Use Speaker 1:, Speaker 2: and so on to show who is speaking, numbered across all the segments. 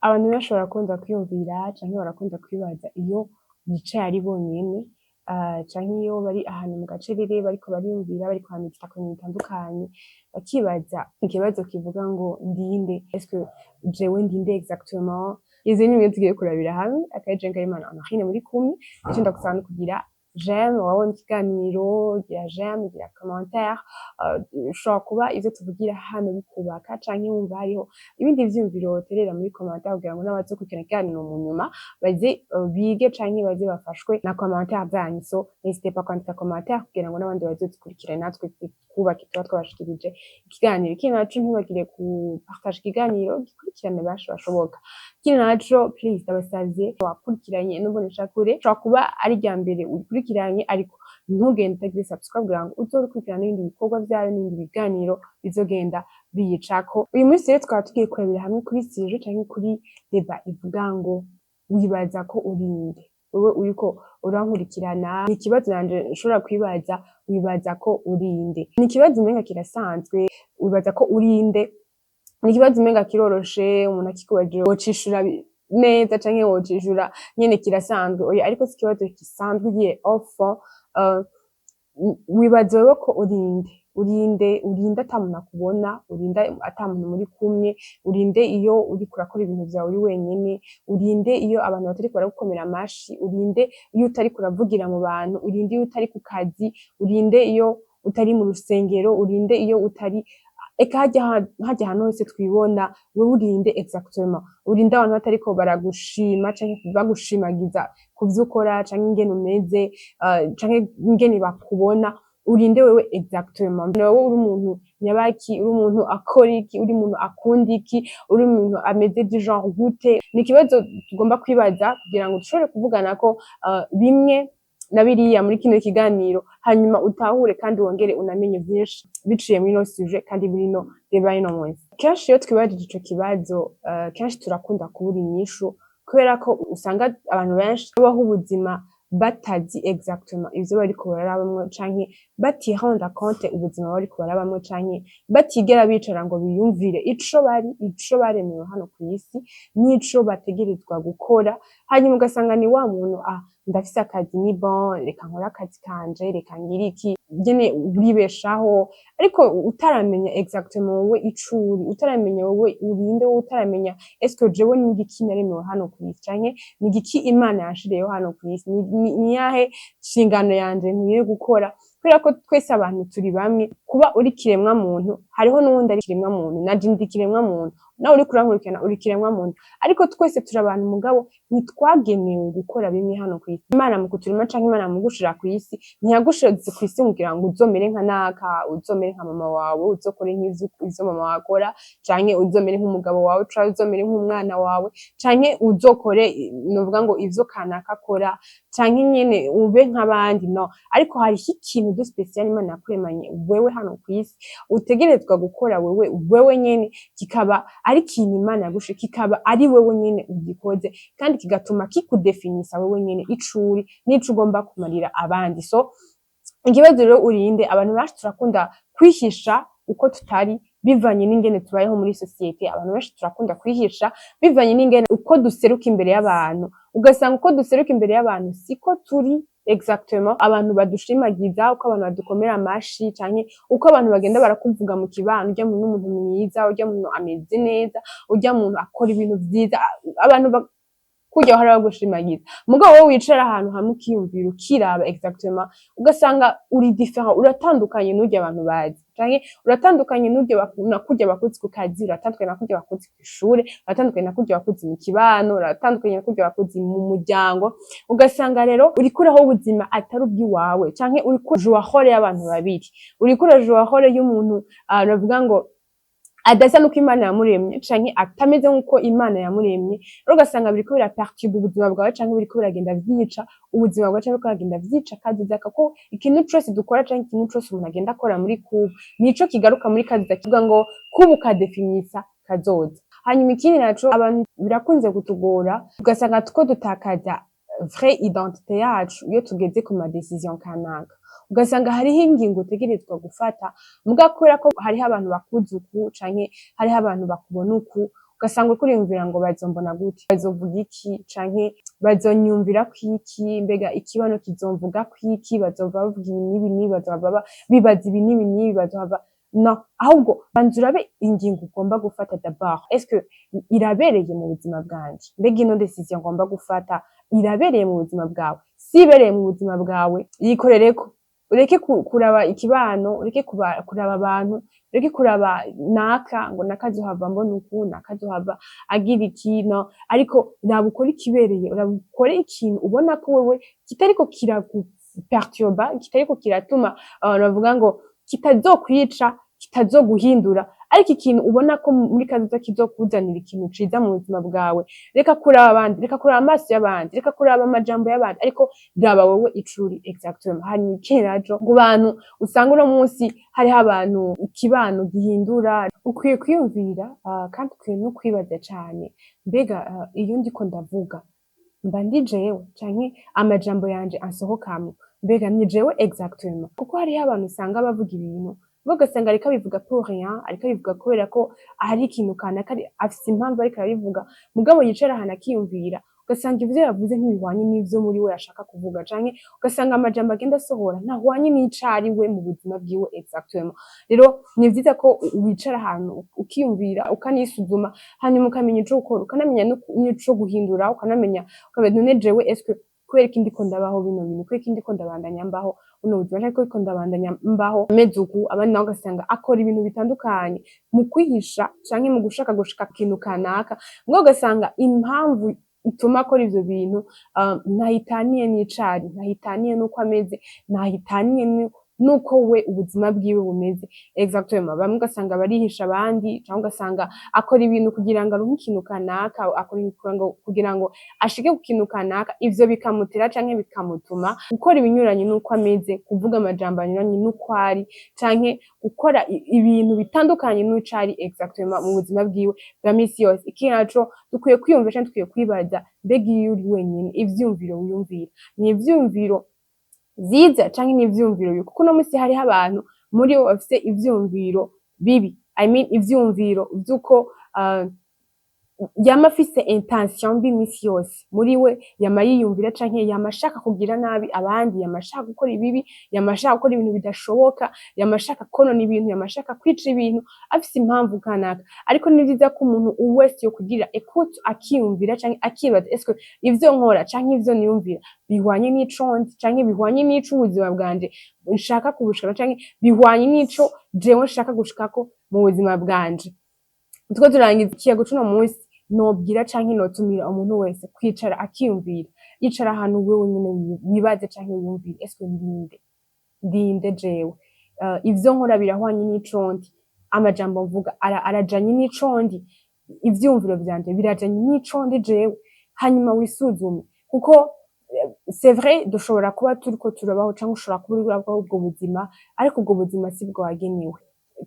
Speaker 1: Abantu benshi barakunda kwiyumvira canke barakunda kwibaza iyo bicaye ari bonyene, canke iyo bari ahantu mu gacerere bariko bariyumvira, bariko baramedita ku bintu bitandukanye, bakibaza ikibazo kivuga ngo: "Ndinde? Est-ce que jewe ndinde exactement?" Ivyo ni bimwe tugiye kurabira hamwe. Akaba ari jewe Ngabimana Honorine muri kumwe. Ico ndagusaba ni ukugira j'aime wabonye ikiganiro, gira j'aime, gira commentaire. Ushobora kuba ivyo tuvugira hano bikubaka, canke wumva hariho ibindi vyiyumviro woterera muri commentaire, kugira ngo n'abazokurikirana ikiganiro mu nyuma baze bige canke baze bafashwe na commentaire zanyu. So n'hésitez pas kwandika commentaire kugira ngo n'abandi bazozikurikirane, natwe twubake tuba twabashikirije ikiganiro. Ikindi naco, ntibagire ku partage ikiganiro, gikurikirane benshi bashoboka. Ikindi naco, please, ndabasavye, wakurikiranye n'umboneshakure, ushobora kuba ari irya mbere uyikurikiranye, ariko ntugende utagize subscribe, kugira ngo uzokurikirana n'ibindi bikorwa vyayo n'ibindi biganiro bizogenda biyicako. Uyu munsi rero tukaba tugiye kurabira hamwe kuri sujet canke kuri débat ivuga ngo: "Wibaza ko urinde?" Wewe uriko urankurikirana, ni ikibazo nanje nshobora kwibaza: wibaza ko urinde? Ni ikibazo umenga kirasanzwe. Wibaza ko urinde? Ni ikibazo umenga kiroroshe, umuntu akikubajije wocishura neza canke wocishura nyene kirasanzwe. Oya, ariko si ikibazo gisanzwe ugiye au fond. Wibaza wewe ko urinde? Urinde? Urinde ata muntu akubona? Urinde ata muntu muri kumwe? Urinde iyo uriko urakora ibintu vyawe uri wenyene? Urinde iyo abantu batariko baragukomera amashi? Urinde iyo utariko uravugira mu bantu? Urinde iyo utari ku kazi? Urinde iyo utari mu rusengero? Urinde iyo utari, eka, harya hantu hose twibona? Wewe urinde exactement? Urinde abantu batariko baragushima canke bagushimagiza ku vyo ukora, canke ingene umeze, canke ingene bakubona? Urinde wewe exactement? Wewe uri umuntu nyabaki? Uri umuntu akora iki? Uri umuntu akunda iki? Uri umuntu ameze du genre gute? Ni ikibazo tugomba kwibaza kugira ngo dushobore kuvugana ko bimwe na biriya muri kino kiganiro, hanyuma utahure kandi wongere unamenye vyinshi biciye muri ino sujet kandi muri ino débat y'uno munsi. Kenshi iyo twibajije ico kibazo, kenshi turakunda kubura inyishu, kubera ko usanga abantu benshi babaho ubuzima batazi exactement ivyo bariko barabamwo, canke batirenda compte ubuzima bariko barabamwo, canke batigera bicara ngo biyumvire ico bari, ico baremewe hano kw'isi n'ico bategerezwa gukora. Hanyuma ugasanga ni wa muntu: "Ah, ndafise akazi, ni bon, reka nkore akazi kanje, reka ngire iki." Nyene uribeshaho, ariko utaramenya exactement wowe ico uri, utaramenya wowe urinde, wowe utaramenya: est-ce que jewe ni igiki naremewe hano kw'isi, canke ni igiki Imana yanshiriyeho hano kw'isi, ni yahe nshingano yanje nkwiye gukora? Kubera ko twese abantu turi bamwe. Kuba uri kiremwa muntu, hariho n'uwundi ari kiremwa muntu, naje ndi kiremwa muntu, nawe uriko urankurikirana uri kiremwa muntu, ariko twese turi abantu, mugabo ntitwagenewe gukora bimwe hano kw'isi. Imana mu kuturema canke Imana mu gushira kw'isi, ntiyagushize kw'isi kugira ngo uzomere nka naka, uzomere nka mama wawe, uzokore nk'ivyo ivyo mama wawe akora, canke uzomere nk'umugabo wawe, canke uzomere nk'umwana wawe, canke uzokore, novuga ngo, ivyo kanaka akora, canke nyene ube nk'abandi. No, ariko hariho ikintu de spécial Imana yakuremanye wewe hano kw'isi utegerezwa gukora wewe, wewe nyene, kikaba ari ikintu Imana yagushe, kikaba ari wewe nyene ugikoze, kandi kigatuma kikudefinisa wewe nyene ico uri n'ico ugomba kumarira abandi. So ikibazo rero, urinde? Abantu benshi turakunda kwihisha uko tutari bivanye n'ingene tubayeho muri société. Abantu benshi turakunda kwihisha bivanye n'ingene uko duseruka imbere y'abantu. Ugasanga uko duseruka imbere y'abantu siko turi exactement. Abantu badushimagiza, uko abantu badukomera amashi, canke uko abantu bagenda barakuvuga mu kibano: "Urya muntu n'umuntu mwiza, urya muntu ameze neza, urya muntu akora ibintu vyiza." Abantu kurya bahora bagushimagiza, mugabo wowe wicara ahantu hamwe ukiyumvira, ukiraba exactement, ugasanga uri différent, uratandukanye n'urya abantu bazi, canke uratandukanye n'urya na kurya bakuzi ku kazi, uratandukanye na kurya bakuzi kw'ishure, uratandukanye na kurya bakuzi mu kibano, uratandukanye na kurya bakuzi mu muryango. Ugasanga rero uriko uraho ubuzima atari ubw'iwawe, canke uriko ujua rôle y'abantu babiri, uriko urajua rôle y'umuntu, novuga ngo adasa nuko Imana yamuremye, canke atameze nkuko Imana yamuremye. Rero ugasanga biriko biraperturba ubuzima bwawe, canke biriko biragenda vyica ubuzima bwawe, canke biriko biragenda vyica kazoza, kuko ikintu cose dukora canke ikintu cose umuntu agenda akora muri kubu nico kigaruka muri kazoza. Kivuga ngo kubu kadefinisa kazoza. Hanyuma ikindi naco, abantu birakunze kutugora, ugasanga tuko dutakaza vraie identité yacu iyo tugeze ku ma décision kanaka. Ugasanga hariho ingingo utegerezwa gufata, muga kubera ko hariho abantu bakuzi uku, canke hariho abantu bakubona uku, Ugasanga uriko uriyumvira ngo bazombona gute, bazovuga iki, canke bazonyumvira kwiki, mbega ikibano kizomvuga kwiki, bazova bavuga ibi n'ibi n'ibi, bazohava bibaza ibi n'ibi n'ibi, bazohava. No, ahubwo banza urabe ingingo ugomba gufata d'abord: est-ce que irabereye mu buzima bwanje? Mbega ino décision ngomba gufata irabereye mu buzima bwawe? Si ibereye mu buzima bwawe, yikorereko, ureke kuraba ikibano, ureke kuraba abantu, ureke kuraba naka ngo naka azohava mbona uku, naka azohava agira iki. No, ariko raba ukore ikibereye, raba ukore ikintu ubona ko wewe kitariko kiraguperturba, kitariko kiratuma bavuga ngo kitazokwica, kitazoguhindura, ariko ikintu ubona ko muri kazoza kizokuzanira ikintu ciza mu buzima bwawe. Reka kuraba abandi, reka kuraba amaso y'abandi, reka kuraba amajambo y'abandi, ariko raba wewe ico uri exactement. Hanyuma ikindi naco, ku bantu usanga uno munsi hariho abantu ikibano gihindura, ukwiye kwiyumvira kandi ukwiye no kwibaza cane: mbega iyo ndiko ndavuga mba ndi jewe, canke amajambo yanje ansohokamwo mbega ni jewe exactement? Kuko hariho abantu usanga bavuga ibintu, ugasanga ariko abivuga pour rien, ariko abivuga kubera ko hari ikintu kanaka, afise impamvu ariko arabivuga. Mugabo yicara ahantu akiyumvira, ugasanga ivyo yavuze ntibihwanye n'ivyo muri we yashaka kuvuga, canke ugasanga amajambo agenda asohora ntahwanye n'ico ari we mu buzima bwiwe exactement. Rero ni vyiza ko wicara ahantu ukiyumvira, ukanisuzuma, hanyuma ukamenya ico gukora, ukanamenya n'ico guhindura, ukanamenya ukamenya: none jewe est-ce que kubera iki ndiko ndabaho bino bintu, kubera iki ndiko ndabandanya mbaho buno buzima, canke kubera ko ndabandanya mbaho meze uku? Abandi nabo ugasanga akora ibintu bitandukanye mu kwihisha canke mu gushaka gushika ku kintu kanaka, mugabo ugasanga impamvu ituma akora ivyo bintu ntahitaniye n'icari, ntahitaniye n'uko ameze, ntahitaniye nuko we ubuzima bwiwe bumeze exactement. Bamwe ugasanga barihisha abandi, canke ugasanga akora ibintu kugira ngo aronke ikintu kanaka, akora ibintu kugira ngo ashike ku kintu kanaka. Ivyo bikamutera canke bikamutuma gukora ibinyuranye n'uko ameze, kuvuga amajambo anyuranye n'uko ari, canke gukora ibintu bitandukanye n'ico ari exactement mu buzima bwiwe bwa misi yose. Ikindi naco, dukwiye kwiyumvira canke dukwiye kwibaza: mbega iyo uri wenyene, ivyiyumviro wiyumvira ni ivyiyumviro vyiza canke ni ivyiyumviro bibi? Kuko uno musi hariho abantu muri bo bafise ivyiyumviro bibi, I mean ivyiyumviro vy'uko yama afise intention mbi imisi yose muri we, yama yiyumvira canke yama ashaka kugira nabi abandi, yama ashaka gukora ibibi, yama ashaka gukora ibintu bidashoboka, yama ashaka konona ibintu, yama ashaka kwica ibintu, afise impamvu kanaka. Ariko ni vyiza ko umuntu wese yokugira écoute, akiyumvira canke akibaza: est-ce que ivyo nkora canke ivyo niyumvira bihwanye n'ico nzi, canke bihwanye n'ico ubuzima bwanje nshaka kubushikako, canke bihwanye n'ico jewe nshaka gushikako mu buzima bwanje? Turiko turangiza ikiyago c'uno munsi, nobwira canke notumira umuntu wese kwicara akiyumvira. Icara ahantu wewe nyene wibaze canke wiyumvire: est-ce que ndinde, ndinde jewe? Ivyo nkora birahwanye n'ico ndi? Amajambo mvuga arajanye n'ico ndi? Ivyiyumviro vyanje birajanye n'ico ndi jewe? Hanyuma wisuzume, kuko c'est vrai, dushobora kuba turiko turabaho canke ushobora kuba uriko urabaho ubwo buzima, ariko ubwo buzima sibwo wagenewe.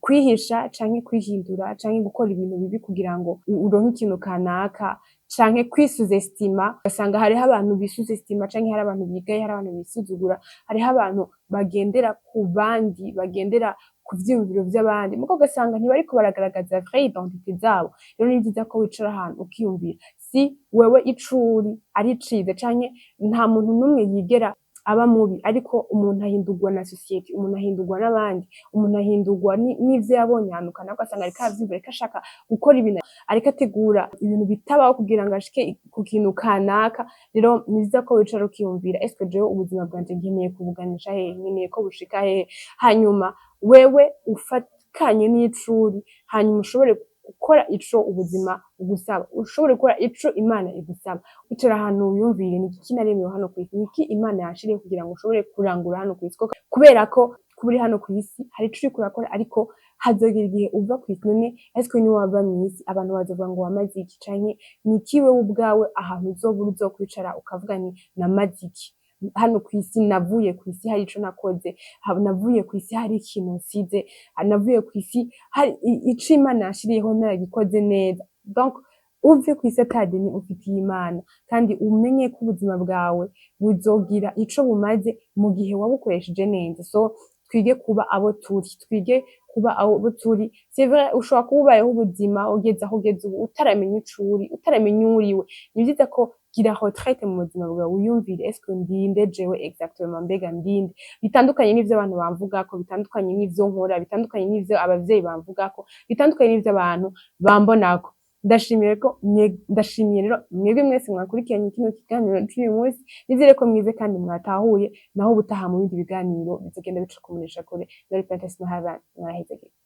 Speaker 1: Kwihisha canke kwihindura canke gukora ibintu bibi kugira ngo uronke ikintu kanaka, canke kwisous-estima, ugasanga hariho abantu bisous-estima, canke hari abantu bigaye, hari abantu bisuzugura, hariho abantu bagendera ku bandi, bagendera ku vyiyumviro vy'abandi, mugo ugasanga ntibariko baragaragaza vraie identité zabo. Rero ni vyiza ko wicara ahantu ukiyumvira si wewe ico uri ari ciza, canke nta muntu n'umwe yigera aba mubi, ariko umuntu ahindurwa na société, umuntu ahindurwa n'abandi, umuntu ahindurwa n'ivyo yabonye ahantu kanaka, ugasanga ariko aravyumva, ariko ashaka gukora ibintu, ariko ategura ibintu bitabaho kugira ngo ashike ku kintu kanaka. Rero ni vyiza ko wicara ukiyumvira: est-ce que jewe ubuzima bwanje nkeneye kubuganisha hehe, nkeneye ko bushika hehe? Hanyuma wewe ufatikanye n'ico uri, hanyuma ushobore gukora ico ubuzima bugusaba, ushobore gukora ico Imana igusaba. Icara ahantu wiyumvire: ni iki naremewe hano kw'isi? Ni iki Imana yanshiriyeho kugira ngo ushobore kurangura hano kw'isi? Kubera ko kuba uri hano kw'isi hari ico uriko urakora, ariko hazogera igihe uva kw'isi. None est-ce que niwava mw'isi abantu bazovuga ngo wamaze iki? Canke ni iki wewe ubwawe ahantu uzoba uri uzokwicara ukavuga ni namaze iki hano kw'isi, navuye kw'isi hari ico nakoze, navuye kw'isi hari ikintu nsize, navuye kw'isi hari ico Imana yanshiriyeho naragikoze neza? Donc uve kw'isi ata deni ufitiye Imana, kandi umenye ko ubuzima bwawe buzogira ico bumaze mu gihe wabukoresheje neza. So twige kuba abo turi, twige. Kuba abo turi, c'est vrai, ushobora kuba ubayeho ubuzima ugeze aho ugeze ubu utaramenya ico uri, utaramenya uwo uriwe. Ni vyiza ko gira retraite mu buzima bwawe, wiyumvire: est-ce que ndinde jewe exactement? Mbega ndinde? Bitandukanye n'ivyo abantu bamvugako, bitandukanye n'ivyo nkora, bitandukanye n'ivyo abavyeyi bamvugako, bitandukanye n'ivyo abantu bambonako. Ndashimiye ko ndashimiye rero mwebwe mwese mwakurikiranye kino kiganiro c'uyu munsi. Nizere ko mwize kandi mwatahuye. Naho ubutaha mu bindi biganiro bizogenda bica ku mboneshakure. Ndari Princess Nohava, mwarahezagiwe.